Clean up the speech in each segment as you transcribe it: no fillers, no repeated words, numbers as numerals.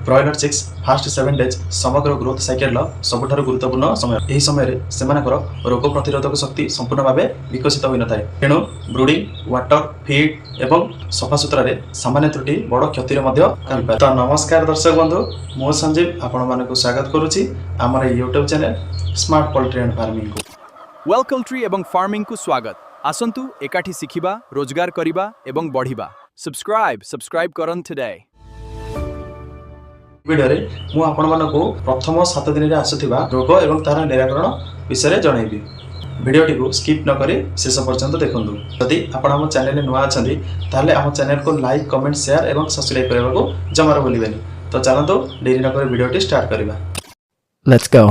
Broiler chicks first 7 days ସମଗ୍ର growth ସାଇକେଲର ସବୁଠାରୁ ଗୁରୁତ୍ୱପୂର୍ଣ୍ଣ ସମୟ। ଏହି ସମୟରେ ସେମାନଙ୍କର ରୋଗ ପ୍ରତିରୋଧକ ଶକ୍ତି ସମ୍ପୂର୍ଣ୍ଣ ଭାବେ ବିକଶିତ ହୋଇନଥାଏ। ତେଣୁ ବ୍ରୁଡ଼ିଂ ୱାଟର, ଫିଡ୍ ଏବଂ ସଫାସୁତୁରାରେ ସାମାନ୍ୟ ତ୍ରୁଟି ବଡ଼ କ୍ଷତିର ମଧ୍ୟ କରିପାରେ। ତ ନମସ୍କାର ଦର୍ଶକ ବନ୍ଧୁ, ମୁଁ ସଞ୍ଜୀବ ଆପଣମାନଙ୍କୁ ସ୍ୱାଗତ କରୁଛି ଆମର YouTube channel smart poultry and ଫାର୍ମିଂକୁ। Well poultry ଏବଂ ଫାର୍ମିଂକୁ ସ୍ୱାଗତ। ଆସନ୍ତୁ ଏକାଠି ଶିଖିବା, ରୋଜଗାର କରିବା ଏବଂ ବଢ଼ିବା। ସବସ୍କ୍ରାଇବ୍ ସବସ୍କ୍ରାଇବ୍ କରନ୍ତୁ ଟୁଡେ। ଭିଡ଼ିଓରେ ମୁଁ ଆପଣମାନଙ୍କୁ ପ୍ରଥମ 7 ଦିନରେ ଆସୁଥିବା ରୋଗ ଏବଂ ତାର ନିରାକରଣ ବିଷୟରେ ଜଣାଇବି। ଭିଡ଼ିଓଟିକୁ ସ୍କିପ୍ ନ କରି ଶେଷ ପର୍ଯ୍ୟନ୍ତ ଦେଖନ୍ତୁ। ଯଦି ଆପଣ ଆମ ଚ୍ୟାନେଲରେ ନୂଆ ଅଛନ୍ତି, ତାହେଲେ ଆମ ଚ୍ୟାନେଲକୁ ଲାଇକ୍, କମେଣ୍ଟ, ସେୟାର ଏବଂ ସବସ୍କ୍ରାଇବ୍ କରିବାକୁ ଜମାରୁ ଭୁଲିବେନି। ତ ଚାଲନ୍ତୁ, ଡେରି ନ କରି ଭିଡ଼ିଓଟି ଷ୍ଟାର୍ଟ କରିବା। Let's go.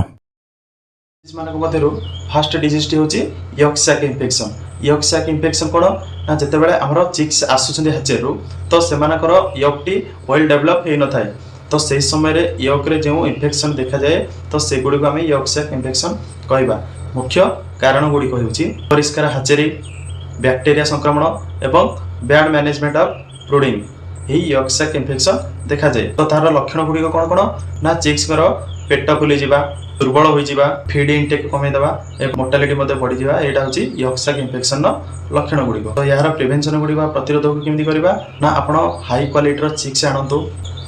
ମାନଙ୍କ ମଧ୍ୟରୁ ଫାଷ୍ଟ ଡିଜିଜ୍ଟି ହେଉଛି ୟକ୍ ସ୍ୟାକ୍ ଇନଫେକ୍ସନ୍। ୟକ୍ ସ୍ୟାକ୍ ଇନଫେକ୍ସନ୍ କ'ଣ ନା, ଯେତେବେଳେ ଆମର ଚିକ୍ସ ଆସୁଛନ୍ତି ହାଚେରୀରୁ, ତ ସେମାନଙ୍କର ୟକ୍ଟି ୱେଲ୍ ଡେଭଲପ୍ ହେଇନଥାଏ। ତ ସେହି ସମୟରେ ୟକ୍ରେ ଯେଉଁ ଇନଫେକ୍ସନ୍ ଦେଖାଯାଏ, ତ ସେଗୁଡ଼ିକୁ ଆମେ ୟକ୍ ସ୍ୟାକ୍ ଇନଫେକ୍ସନ୍ କହିବା। ମୁଖ୍ୟ କାରଣ ଗୁଡ଼ିକ ହେଉଛି ଅପରିଷ୍କାର ହାଚେରୀ, ବ୍ୟାକ୍ଟେରିଆ ସଂକ୍ରମଣ ଏବଂ ବ୍ୟାଡ୍ ମ୍ୟାନେଜମେଣ୍ଟ ଅଫ୍ ବ୍ରୁଡ଼ିଂ। ଏହି ୟକ୍ ସ୍ୟାକ୍ ଇନଫେକ୍ସନ୍ ଦେଖାଯାଏ। ତ ତାର ଲକ୍ଷଣ ଗୁଡ଼ିକ କ'ଣ କ'ଣ ନା, ଚିକ୍ସଙ୍କର ପେଟ ଫୁଲିଯିବା, ଦୁର୍ବଳ ହୋଇଯିବା, ଫିଡ୍ ଇନଟେକ୍ କମେଇଦେବା ଏବଂ ମୋର୍ଟାଲିଟି ମଧ୍ୟ ବଢ଼ିଯିବା। ଏଇଟା ହେଉଛି ୟକ୍ ସ୍ୟାକ୍ ଇନଫେକ୍ସନ୍ର ଲକ୍ଷଣ ଗୁଡ଼ିକ। ତ ଏହାର ପ୍ରିଭେନ୍ସନ୍ ଗୁଡ଼ିକ ବା ପ୍ରତିରୋଧକ କେମିତି କରିବା ନା, ଆପଣ ହାଇ କ୍ୱାଲିଟିର ଚିକ୍ସ ଆଣନ୍ତୁ,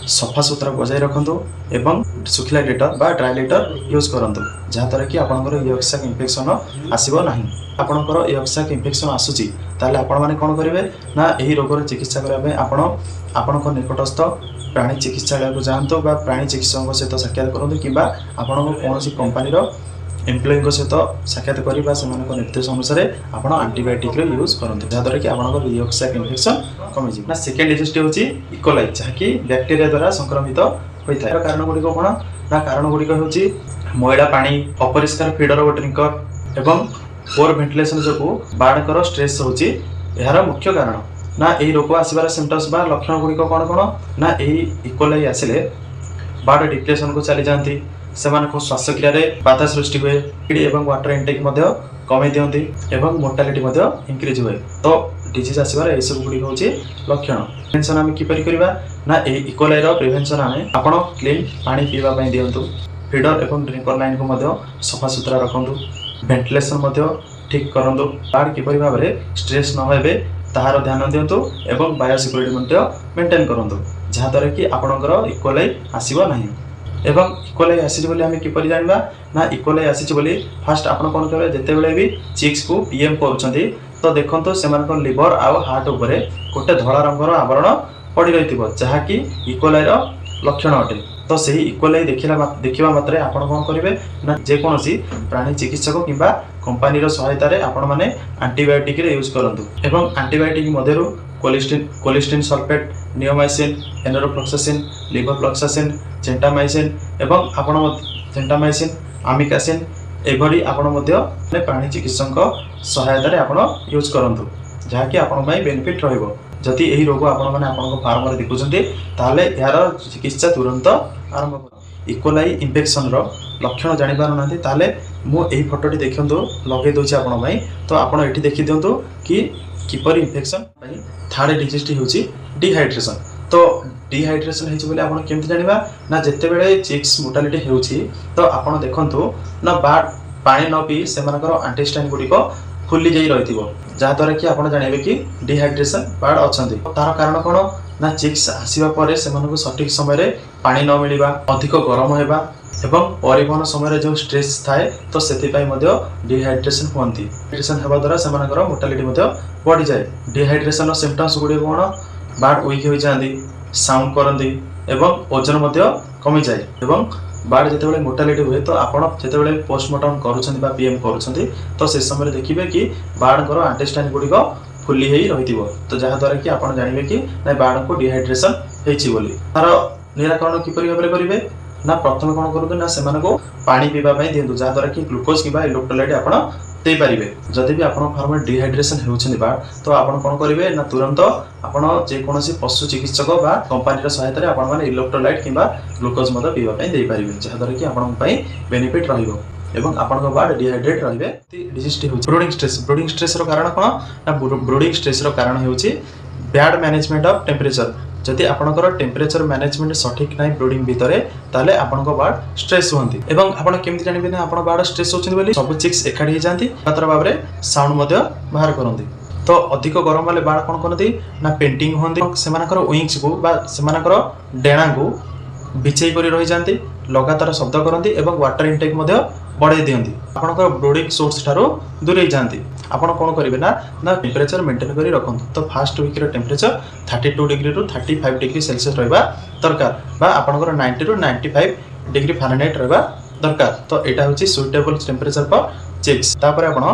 ସଫାସୁତୁରା ବଜାୟ ରଖନ୍ତୁ ଏବଂ ଶୁଖିଲା ଲିଟର ବା ଡ୍ରାଏ ଲିଟର ୟୁଜ୍ କରନ୍ତୁ, ଯାହାଦ୍ୱାରା କି ଆପଣଙ୍କର ୟକ୍ ସ୍ୟାକ୍ ଇନଫେକ୍ସନ୍ ଆସିବ ନାହିଁ। ଆପଣଙ୍କର ୟକ୍ ସ୍ୟାକ୍ ଇନଫେକ୍ସନ୍ ଆସୁଛି, ତାହେଲେ ଆପଣମାନେ କ'ଣ କରିବେ ନା, ଏହି ରୋଗର ଚିକିତ୍ସା କରିବା ପାଇଁ ଆପଣ ଆପଣଙ୍କ ନିକଟସ୍ଥ ପ୍ରାଣୀ ଚିକିତ୍ସାଳୟକୁ ଯାଆନ୍ତୁ ବା ପ୍ରାଣୀ ଚିକିତ୍ସକଙ୍କ ସହିତ ସାକ୍ଷାତ କରନ୍ତୁ କିମ୍ବା ଆପଣଙ୍କ କୌଣସି କମ୍ପାନୀର ଏମ୍ପ୍ଲୟିଙ୍କ ସହିତ ସାକ୍ଷାତ କରି ବା ସେମାନଙ୍କ ନିର୍ଦ୍ଦେଶ ଅନୁସାରେ ଆପଣ ଆଣ୍ଟିବାୟୋଟିକ୍ର ୟୁଜ୍ କରନ୍ତୁ, ଯାହାଦ୍ୱାରା କି ଆପଣଙ୍କର ୟକ୍ ସ୍ୟାକ୍ ଇନଫେକ୍ସନ୍ କମିଯିବ। ନା, ସେକେଣ୍ଡ ଡିଜିଜ୍ଟି ହେଉଛି ଇକୋଲାଇ, ଯାହାକି ବ୍ୟାକ୍ଟେରିଆ ଦ୍ୱାରା ସଂକ୍ରମିତ ହୋଇଥାଏ। ଏହାର କାରଣ ଗୁଡ଼ିକ କ'ଣ ନା, କାରଣ ଗୁଡ଼ିକ ହେଉଛି ମଇଳା ପାଣି, ଅପରିଷ୍କାର ଫିଡର ଓ ଡ୍ରିଙ୍କର ଏବଂ ପୋର୍ ଭେଣ୍ଟିଲେସନ୍ ଯୋଗୁଁ ବାର୍ଡ଼ଙ୍କର ଷ୍ଟ୍ରେସ୍ ହେଉଛି ଏହାର ମୁଖ୍ୟ କାରଣ। ନା, ଏହି ରୋଗ ଆସିବାର ସିମ୍ପଟମ୍ସ ବା ଲକ୍ଷଣ ଗୁଡ଼ିକ କ'ଣ କ'ଣ ନା, ଏହି ଇକୋଲାଇ ଆସିଲେ ବାର୍ଡ଼ ଡିପ୍ରେସନକୁ ଚାଲିଯାଆନ୍ତି, ସେମାନଙ୍କ ଶ୍ୱାସକ୍ରିୟାରେ ବାଧା ସୃଷ୍ଟି ହୁଏ, ଫିଡ୍ ଏବଂ ୱାଟର ଇନଟେକ୍ ମଧ୍ୟ କମେଇ ଦିଅନ୍ତି ଏବଂ ମୋର୍ଟାଲିଟି ମଧ୍ୟ ଇନକ୍ରିଜ୍ ହୁଏ। ତ ଡିଜିଜ୍ ଆସିବାର ଏସବୁ ଗୁଡ଼ିକ ହେଉଛି ଲକ୍ଷଣ। ପ୍ରିଭେନ୍ସନ୍ ଆମେ କିପରି କରିବା ନା, ଏହି ଇକୋଲାଇର ପ୍ରିଭେନ୍ସନ୍ ଆମେ ଆପଣ କ୍ଲିନ୍ ପାଣି ପିଇବା ପାଇଁ ଦିଅନ୍ତୁ, ଫିଡର ଏବଂ ଡ୍ରିଙ୍କର ଲାଇନ୍କୁ ମଧ୍ୟ ସଫାସୁତୁରା ରଖନ୍ତୁ, ଭେଣ୍ଟିଲେସନ୍ ମଧ୍ୟ ଠିକ୍ କରନ୍ତୁ, ବାର୍ଡ଼ କିପରି ଭାବରେ ଷ୍ଟ୍ରେସ୍ ନ ହେବେ ତାହାର ଧ୍ୟାନ ଦିଅନ୍ତୁ ଏବଂ ବାୟୋସିକ୍ୟୁରିଟି ମଧ୍ୟ ମେଣ୍ଟେନ୍ କରନ୍ତୁ, ଯାହାଦ୍ୱାରା କି ଆପଣଙ୍କର ଇକୋଲାଇ ଆସିବ ନାହିଁ। ଏବଂ ଇକୋଲାଇ ଆସିଛି ବୋଲି ଆମେ କିପରି ଜାଣିବା ନା, ଇକୋଲାଇ ଆସିଛି ବୋଲି ଫାଷ୍ଟ ଆପଣ କ'ଣ କରିବେ? ଯେତେବେଳେ ବି ଚିକ୍ସକୁ ପିଏମ୍ କରୁଛନ୍ତି, ତ ଦେଖନ୍ତୁ ସେମାନଙ୍କ ଲିଭର ଆଉ ହାର୍ଟ ଉପରେ ଗୋଟେ ଧଳା ରଙ୍ଗର ଆବରଣ ପଡ଼ି ରହିଥିବ, ଯାହାକି ଇକୋଲାଇର ଲକ୍ଷଣ ଅଟେ। ତ ସେହି ଇକୋଲାଇ ଦେଖିବା ମାତ୍ରେ ଆପଣ କ'ଣ କରିବେ ନା, ଯେକୌଣସି ପ୍ରାଣୀ ଚିକିତ୍ସକ କିମ୍ବା କମ୍ପାନୀର ସହାୟତାରେ ଆପଣମାନେ ଆଣ୍ଟିବାୟୋଟିକ୍ରେ ୟୁଜ୍ କରନ୍ତୁ ଏବଂ ଆଣ୍ଟିବାୟୋଟିକ୍ ମଧ୍ୟରୁ କୋଲିଷ୍ଟିନ୍ ସଲଫେଟ୍, ନିଓମାଇସିନ୍, ଏନରୋଫ୍ଲକ୍ସାସିନ୍, ଲିଭୋଫ୍ଲକ୍ସାସିନ୍, ଜେଣ୍ଟାମାଇସିନ୍ ଏବଂ ଆପଣ ଜେଣ୍ଟାମାଇସିନ୍, ଆମିକାସିନ୍ ଏଭଳି ଆପଣ ମଧ୍ୟ ମାନେ ପ୍ରାଣୀ ଚିକିତ୍ସକଙ୍କ ସହାୟତାରେ ଆପଣ ୟୁଜ୍ କରନ୍ତୁ, ଯାହାକି ଆପଣଙ୍କ ପାଇଁ ବେନିଫିଟ୍ ରହିବ। ଯଦି ଏହି ରୋଗ ଆପଣମାନେ ଆପଣଙ୍କ ଫାର୍ମରେ ଦେଖୁଛନ୍ତି, ତାହେଲେ ଏହାର ଚିକିତ୍ସା ତୁରନ୍ତ ଆରମ୍ଭ କରନ୍ତୁ। ଇକୋଲାଇ ଇନଫେକ୍ସନ୍ର ଲକ୍ଷଣ ଜାଣିପାରୁନାହାନ୍ତି, ତାହେଲେ ମୁଁ ଏହି ଫଟୋଟି ଦେଖନ୍ତୁ ଲଗେଇ ଦେଉଛି ଆପଣଙ୍କ ପାଇଁ। ତ ଆପଣ ଏଠି ଦେଖିଦିଅନ୍ତୁ କି କିପରି ଇନଫେକ୍ସନ୍ ପାଇଁ। ଥାର୍ଡ଼ ଡିଜିଜ୍ଟି ହେଉଛି ଡିହାଇଡ୍ରେସନ୍। ତ ଡିହାଇଡ୍ରେସନ୍ ହେଇଛି ବୋଲି ଆପଣ କେମିତି ଜାଣିବା ନା, ଯେତେବେଳେ ଚିକ୍ସ ମୋର୍ଟାଲିଟି ହେଉଛି, ତ ଆପଣ ଦେଖନ୍ତୁ ନା ବାର୍ଡ଼ ପାଣି ନ ପିଇ ସେମାନଙ୍କର ଇଣ୍ଟେଷ୍ଟାଇନ୍ ଗୁଡ଼ିକ ଫୁଲି ଯାଇ ରହିଥିବ, ଯାହାଦ୍ୱାରା କି ଆପଣ ଜାଣିବେ କି ଡିହାଇଡ୍ରେସନ୍ ବାର୍ଡ଼ ଅଛନ୍ତି। ତାର କାରଣ କ'ଣ ନା, ଚିକ୍ସ ଆସିବା ପରେ ସେମାନଙ୍କୁ ସଠିକ୍ ସମୟରେ ପାଣି ନ ମିଳିବା, ଅଧିକ ଗରମ ହେବା ଏବଂ ପରିବହନ ସମୟରେ ଯେଉଁ ଷ୍ଟ୍ରେସ୍ ଥାଏ, ତ ସେଥିପାଇଁ ମଧ୍ୟ ଡିହାଇଡ୍ରେସନ୍ ହୁଅନ୍ତି। ଡିହାଇଡ୍ରେସନ୍ ହେବା ଦ୍ୱାରା ସେମାନଙ୍କର ମୋର୍ଟାଲିଟି ମଧ୍ୟ ବଢ଼ିଯାଏ। ଡିହାଇଡ୍ରେସନ୍ର ସିମ୍ପଟମ୍ସ ଗୁଡ଼ିକ କ'ଣ? ବାର୍ଡ଼ ୱିକ୍ ହୋଇଯାଆନ୍ତି, ସାଉଣ୍ଡ କରନ୍ତି ଏବଂ ଓଜନ ମଧ୍ୟ କମିଯାଏ। ଏବଂ ବାର୍ଡ଼ ଯେତେବେଳେ ମୋର୍ଟାଲିଟି ହୁଏ, ତ ଆପଣ ଯେତେବେଳେ ପୋଷ୍ଟମର୍ଟମ୍ କରୁଛନ୍ତି ବା ପିଏମ୍ କରୁଛନ୍ତି, ତ ସେ ସମୟରେ ଦେଖିବେ କି ବାର୍ଡ଼ଙ୍କର ଇଣ୍ଟେଷ୍ଟାଇନ୍ ଗୁଡ଼ିକ ଫୁଲି ହେଇ ରହିଥିବ। ତ ଯାହାଦ୍ୱାରା କି ଆପଣ ଜାଣିବେ କି ନାଇଁ, ବାର୍ଡ଼ଙ୍କୁ ଡିହାଇଡ୍ରେସନ୍ ହେଇଛି ବୋଲି। ତାର ନିରାକରଣ କିପରି ଭାବରେ କରିବେ ନା, ପ୍ରଥମେ କ'ଣ କରନ୍ତୁ ନା, ସେମାନଙ୍କୁ ପାଣି ପିଇବା ପାଇଁ ଦିଅନ୍ତୁ, ଯାହାଦ୍ୱାରା କି ଗ୍ଲୁକୋଜ୍ କିମ୍ବା ଇଲେକ୍ଟ୍ରୋଲାଇଟ୍ ଆପଣ ଦେଇପାରିବେ। ଯଦି ବି ଆପଣଙ୍କ ଫାର୍ମରେ ଡିହାଇଡ୍ରେସନ୍ ହେଉଛନ୍ତି ବାର୍ଡ଼, ତ ଆପଣ କ'ଣ କରିବେ ନା, ତୁରନ୍ତ ଆପଣ ଯେକୌଣସି ପଶୁ ଚିକିତ୍ସକ ବା କମ୍ପାନୀର ସହାୟତାରେ ଆପଣମାନେ ଇଲେକ୍ଟ୍ରୋଲାଇଟ୍ କିମ୍ବା ଗ୍ଲୁକୋଜ୍ ମଧ୍ୟ ପିଇବା ପାଇଁ ଦେଇପାରିବେ, ଯାହାଦ୍ୱାରା କି ଆପଣଙ୍କ ପାଇଁ ବେନିଫିଟ୍ ରହିବ ଏବଂ ଆପଣଙ୍କ ବାର୍ଡ଼ ଡିହାଇଡ୍ରେଟ୍ ରହିବେ। ଡିଜିଜ୍ଟି ହେଉଛି ବ୍ରୁଡ଼ିଂ ଷ୍ଟ୍ରେସ୍। ବ୍ରୁଡ଼ିଂ ଷ୍ଟ୍ରେସ୍ର କାରଣ କ'ଣ ନା, ବ୍ରୁଡ଼ିଂ ଷ୍ଟ୍ରେସ୍ର କାରଣ ହେଉଛି ବ୍ୟାଡ୍ ମ୍ୟାନେଜମେଣ୍ଟ ଅଫ୍ ଟେମ୍ପରେଚର। ଯଦି ଆପଣଙ୍କର ଟେମ୍ପରେଚର ମ୍ୟାନେଜମେଣ୍ଟ ସଠିକ୍ ନାହିଁ ବ୍ରୁଡ଼ିଂ ଭିତରେ, ତାହେଲେ ଆପଣଙ୍କ ବାର୍ଡ ଷ୍ଟ୍ରେସ୍ ହୁଅନ୍ତି। ଏବଂ ଆପଣ କେମିତି ଜାଣିବେ ନା ଆପଣ ବାର୍ଡ ଷ୍ଟ୍ରେସ୍ ହେଉଛନ୍ତି ବୋଲି? ସବୁ ଚିକ୍ସ ଏକାଠି ହେଇଯାନ୍ତି, ଲଗାତାର ଭାବରେ ସାଉଣ୍ଡ ମଧ୍ୟ ବାହାର କରନ୍ତି। ତ ଅଧିକ ଗରମ ହେଲେ ବାର୍ଡ କ'ଣ କରନ୍ତି ନା ପେଣ୍ଟିଂ ହୁଅନ୍ତି, ସେମାନଙ୍କର ୱିଙ୍ଗସକୁ ବା ସେମାନଙ୍କର ଡେଣାକୁ ବିଛେଇ କରି ରହିଯାଆନ୍ତି, ଲଗାତାର ଶବ୍ଦ କରନ୍ତି ଏବଂ ୱାଟର ଇନଟେକ୍ ମଧ୍ୟ ବଢ଼େଇ ଦିଅନ୍ତି। ଆପଣଙ୍କର ବ୍ରୁଡ଼ିଂ ସୋର୍ସ ଠାରୁ ଦୂରେଇ ଯାଆନ୍ତି। ଆପଣ କ'ଣ କରିବେ ନା ନା ଟେମ୍ପରେଚର ମେଣ୍ଟେନ୍ କରି ରଖନ୍ତୁ। ତ ଫାଷ୍ଟ ୱିକ୍ର ଟେମ୍ପରେଚର 32 ଡିଗ୍ରୀରୁ 35 ଡିଗ୍ରୀ ସେଲସିୟସ୍ ରହିବା ଦରକାର ବା ଆପଣଙ୍କର 90ରୁ 95 ଡିଗ୍ରୀ ଫାରେନହାଇଟ୍ ରହିବା ଦରକାର। ତ ଏଇଟା ହେଉଛି ସୁଇଟେବଲ୍ ଟେମ୍ପରେଚର ଫର୍ ଚିକ୍ସ। ତାପରେ ଆପଣ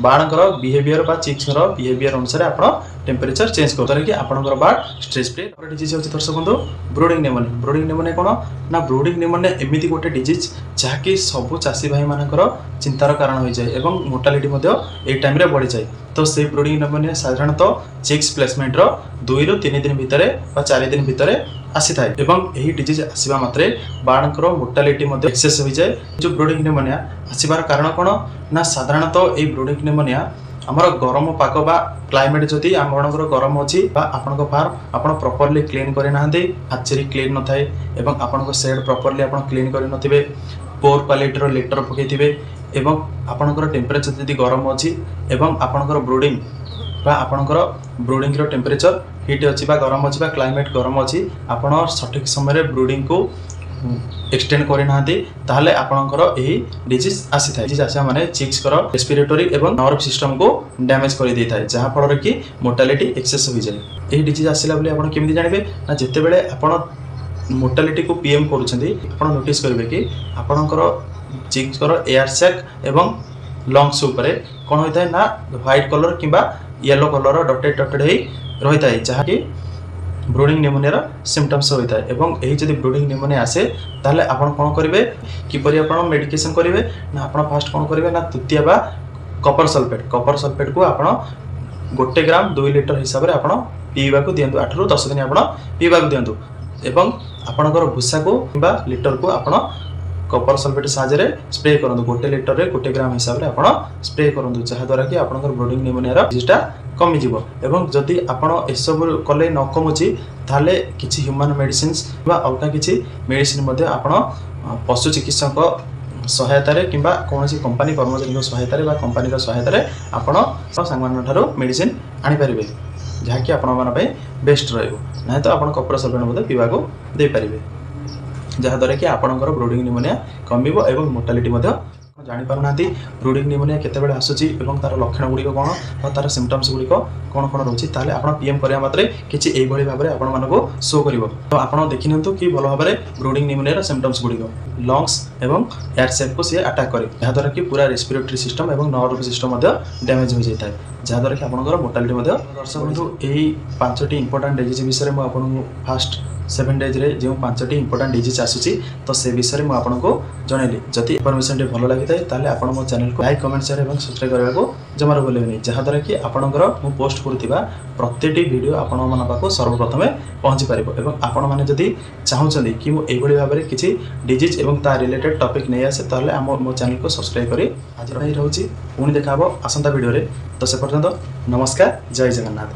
ବାର୍ଡଙ୍କର ବିହେଭିୟର ବା ଚିକ୍ସର ବିହେଭିୟର ଅନୁସାରେ ଆପଣ ଟେମ୍ପରେଚର ଚେଞ୍ଜ କରୁଥିଲେ କି ଆପଣଙ୍କର ବାର୍ଡ ଷ୍ଟ୍ରେସ୍ ଫ୍ରି। ଡିଜିଜ୍ ହେଉଛି, ଦର୍ଶକ ବନ୍ଧୁ, ବ୍ରୁଡ଼ିଂ ନିମୋନିଆ। ବ୍ରୁଡ଼ିଂ ନିମୋନିଆ କ'ଣ ନା ବ୍ରୁଡ଼ିଂ ନିମୋନିଆ ଏମିତି ଗୋଟେ ଡିଜିଜ୍, ଯାହାକି ସବୁ ଚାଷୀ ଭାଇମାନଙ୍କର ଚିନ୍ତାର କାରଣ ହୋଇଯାଏ ଏବଂ ମୋର୍ଟାଲିଟି ମଧ୍ୟ ଏଇ ଟାଇମ୍ରେ ବଢ଼ିଯାଏ। ତ ସେଇ ବ୍ରୁଡ଼ିଂ ନିମୋନିଆ ସାଧାରଣତଃ ଚିକ୍ସ ପ୍ଲେସମେଣ୍ଟର 2ରୁ 3 ଦିନ ଭିତରେ ବା 4 ଦିନ ଭିତରେ ଆସିଥାଏ ଏବଂ ଏହି ଡିଜିଜ୍ ଆସିବା ମାତ୍ରେ ବାର୍ଡଙ୍କର ମୋର୍ଟାଲିଟି ମଧ୍ୟ ଏକ୍ସେସ୍ ହୋଇଯାଏ। ଯେଉଁ ବ୍ରୁଡ଼ିଂ ନିମୋନିଆ ଆସିବାର କାରଣ କ'ଣ ନା ସାଧାରଣତଃ ଏଇ ବ୍ରୁଡ଼ିଂ ନିମୋନିଆ ଆମର ଗରମ ପାଗ ବା କ୍ଲାଇମେଟ୍ ଯଦି ଆପଣଙ୍କର ଗରମ ଅଛି ବା ଆପଣଙ୍କ ଫାର୍ମ ଆପଣ ପ୍ରପରଲି କ୍ଲିନ୍ କରିନାହାନ୍ତି, ହାଚେରୀ କ୍ଲିନ୍ ନଥାଏ ଏବଂ ଆପଣଙ୍କ ସେଡ୍ ପ୍ରପରଲି ଆପଣ କ୍ଲିନ୍ କରିନଥିବେ, ପୋର୍ କ୍ୱାଲିଟିର ଲିଟର ପକାଇଥିବେ ଏବଂ ଆପଣଙ୍କର ଟେମ୍ପରେଚର ଯଦି ଗରମ ଅଛି ଏବଂ ଆପଣଙ୍କର ବ୍ରୁଡ଼ିଂ ବା ଆପଣଙ୍କର ବ୍ରୁଡ଼ିଂର ଟେମ୍ପରେଚର ହିଟ୍ ଅଛି ବା ଗରମ ଅଛି ବା କ୍ଲାଇମେଟ୍ ଗରମ ଅଛି, ଆପଣ ସଠିକ୍ ସମୟରେ ବ୍ରୁଡ଼ିଂକୁ ଏକ୍ସଟେଣ୍ଡ କରିନାହାନ୍ତି, ତାହେଲେ ଆପଣଙ୍କର ଏହି ଡିଜିଜ୍ ଆସିଥାଏ। ଡିଜିଜ୍ ଆସିବା ମାନେ ଚିକ୍ସଙ୍କର ରେସ୍ପିରେଟୋରୀ ଏବଂ ନର୍ଭ ସିଷ୍ଟମକୁ ଡ୍ୟାମେଜ୍ କରିଦେଇଥାଏ, ଯାହାଫଳରେ କି ମୋର୍ଟାଲିଟି ଏକ୍ସେସ୍ ହୋଇଯାଏ। ଏହି ଡିଜିଜ୍ ଆସିଲା ବୋଲି ଆପଣ କେମିତି ଜାଣିବେ ନା ଯେତେବେଳେ ଆପଣ ମୋର୍ଟାଲିଟିକୁ ପିଏମ୍ କରୁଛନ୍ତି, ଆପଣ ନୋଟିସ୍ କରିବେ କି ଆପଣଙ୍କର ଚିକ୍ସଙ୍କର ଏୟାର ସ୍ୟାକ୍ ଏବଂ ଲଙ୍ଗସ୍ ଉପରେ କ'ଣ ହୋଇଥାଏ ନା ହ୍ୱାଇଟ୍ କଲର୍ କିମ୍ବା ୟେଲୋ କଲର୍ ଡଟେଡ୍ ଡଟେଡ୍ ହେଇ ରହିଥାଏ, ଯାହାକି ବ୍ରୁଡ଼ିଂ ନିମୋନିଆର ସିମ୍ପଟମ୍ସ ହୋଇଥାଏ। ଏବଂ ଏହି ଯଦି ବ୍ରୁଡ଼ିଂ ନିମୋନିଆ ଆସେ, ତାହେଲେ ଆପଣ କ'ଣ କରିବେ? କିପରି ଆପଣ ମେଡ଼ିକେସନ୍ କରିବେ ନା ଆପଣ ଫାଷ୍ଟ କ'ଣ କରିବେ ନା ତୁତିଆ ବା କପର ସଲଫେଟ୍, କପର ସଲଫେଟ୍କୁ ଆପଣ 1 ଗ୍ରାମ 2 ଲିଟର ହିସାବରେ ଆପଣ ପିଇବାକୁ ଦିଅନ୍ତୁ। 8ରୁ 10 ଦିନ ଆପଣ ପିଇବାକୁ ଦିଅନ୍ତୁ ଏବଂ ଆପଣଙ୍କର ଭୂଷାକୁ କିମ୍ବା ଲିଟରକୁ ଆପଣ କପର ସଲଫେଟ୍ ସାହାଯ୍ୟରେ ସ୍ପ୍ରେ କରନ୍ତୁ। 1 ଲିଟରରେ 1 ଗ୍ରାମ ହିସାବରେ ଆପଣ ସ୍ପ୍ରେ କରନ୍ତୁ, ଯାହାଦ୍ୱାରା କି ଆପଣଙ୍କର ବ୍ରୁଡ଼ିଂ ନିମୋନିଆର ଡିଜିଜ୍ଟା କମିଯିବ। ଏବଂ ଯଦି ଆପଣ ଏସବୁ କଲେ ନ କମୁଛି, ତାହେଲେ କିଛି ହ୍ୟୁମାନ୍ ମେଡ଼ିସିନ୍ସ ବା ଅଲଗା କିଛି ମେଡ଼ିସିନ ମଧ୍ୟ ଆପଣ ପଶୁ ଚିକିତ୍ସକ ସହାୟତାରେ କିମ୍ବା କୌଣସି କମ୍ପାନୀ କର୍ମଚାରୀଙ୍କ ସହାୟତାରେ ବା କମ୍ପାନୀର ସହାୟତାରେ ଆପଣ ସାଙ୍ଗମାନଙ୍କ ଠାରୁ ମେଡ଼ିସିନ ଆଣିପାରିବେ, ଯାହାକି ଆପଣମାନଙ୍କ ପାଇଁ ବେଷ୍ଟ ରହିବ। ନାହିଁ ତ ଆପଣ କପର ସଲଫେଟ୍ ମଧ୍ୟ ପିଇବାକୁ ଦେଇପାରିବେ, ଯାହାଦ୍ୱାରା କି ଆପଣଙ୍କର ବ୍ରୁଡ଼ିଂ ନିମୋନିଆ କମିବ ଏବଂ ମୋର୍ଟାଲିଟି ମଧ୍ୟ। ଜାଣିପାରୁନାହାନ୍ତି ବ୍ରୁଡ଼ିଂ ନିମୋନିଆ କେତେବେଳେ ଆସୁଛି ଏବଂ ତା'ର ଲକ୍ଷଣ ଗୁଡ଼ିକ କ'ଣ ବା ତା'ର ସିମ୍ପଟମ୍ସ ଗୁଡ଼ିକ କ'ଣ କ'ଣ ରହୁଛି, ତାହେଲେ ଆପଣ ପିଏମ୍ କରିବା ମାତ୍ରେ କିଛି ଏଇଭଳି ଭାବରେ ଆପଣମାନଙ୍କୁ ଶୋ କରିବ। ତ ଆପଣ ଦେଖିନିଅନ୍ତୁ କି ଭଲ ଭାବରେ ବ୍ରୁଡ଼ିଂ ନିମୋନିଆର ସିମ୍ପଟମ୍ସ ଗୁଡ଼ିକ। ଲଙ୍ଗସ୍ ଏବଂ ଏୟାର ସ୍ୟାକ୍କୁ ସିଏ ଆଟାକ୍ କରେ, ଯାହାଦ୍ୱାରା କି ପୁରା ରେସ୍ପିରେଟୋରୀ ସିଷ୍ଟମ୍ ଏବଂ ନର୍ଭ ସିଷ୍ଟମ୍ ମଧ୍ୟ ଡ୍ୟାମେଜ୍ ହୋଇଯାଇଥାଏ, ଯାହାଦ୍ୱାରା କି ଆପଣଙ୍କର ମୋର୍ଟାଲିଟି ମଧ୍ୟ। ଦର୍ଶକ ବନ୍ଧୁ, ଏହି ପାଞ୍ଚଟି ଇମ୍ପୋର୍ଟାଣ୍ଟ ଡିଜିଜ୍ ବିଷୟରେ ମୁଁ ଆପଣଙ୍କୁ ଫାଷ୍ଟ 7 ଡେଜ୍ରେ ଯେଉଁ ପାଞ୍ଚଟି ଇମ୍ପୋର୍ଟାଣ୍ଟ ଡିଜିଜ୍ ଆସୁଛି, ତ ସେ ବିଷୟରେ ମୁଁ ଆପଣଙ୍କୁ ଜଣାଇଲି। ଯଦି ଇନଫର୍ମେସନ୍ଟି ଭଲ ଲାଗିଥାଏ, ତାହେଲେ ଆପଣ ମୋ ଚ୍ୟାନେଲକୁ ଲାଇକ୍, କମେଣ୍ଟ, ସେୟାର ଏବଂ ସବସ୍କ୍ରାଇବ୍ କରିବାକୁ ଜମାରୁ ଭୁଲିବେନି, ଯାହାଦ୍ୱାରା କି ଆପଣଙ୍କର ମୁଁ ପୋଷ୍ଟ କରୁଥିବା ପ୍ରତିଟି ଭିଡ଼ିଓ ଆପଣମାନଙ୍କ ପାଖକୁ ସର୍ବପ୍ରଥମେ ପହଞ୍ଚି ପାରିବ। ଏବଂ ଆପଣମାନେ ଯଦି ଚାହୁଁଛନ୍ତି କି ମୁଁ ଏଇଭଳି ଭାବରେ କିଛି ଡିଜିଜ୍ ଏବଂ ତା ରିଲେଟେଡ୍ ଟପିକ୍ ନେଇ ଆସେ, ତାହେଲେ ମୋ ଚ୍ୟାନେଲକୁ ସବସ୍କ୍ରାଇବ୍ କରି ଆଜି ପାଇଁ ରହୁଛି। ପୁଣି ଦେଖା ହେବ ଆସନ୍ତା ଭିଡ଼ିଓରେ। ତ ସେ ପର୍ଯ୍ୟନ୍ତ ନମସ୍କାର, ଜୟ ଜଗନ୍ନାଥ।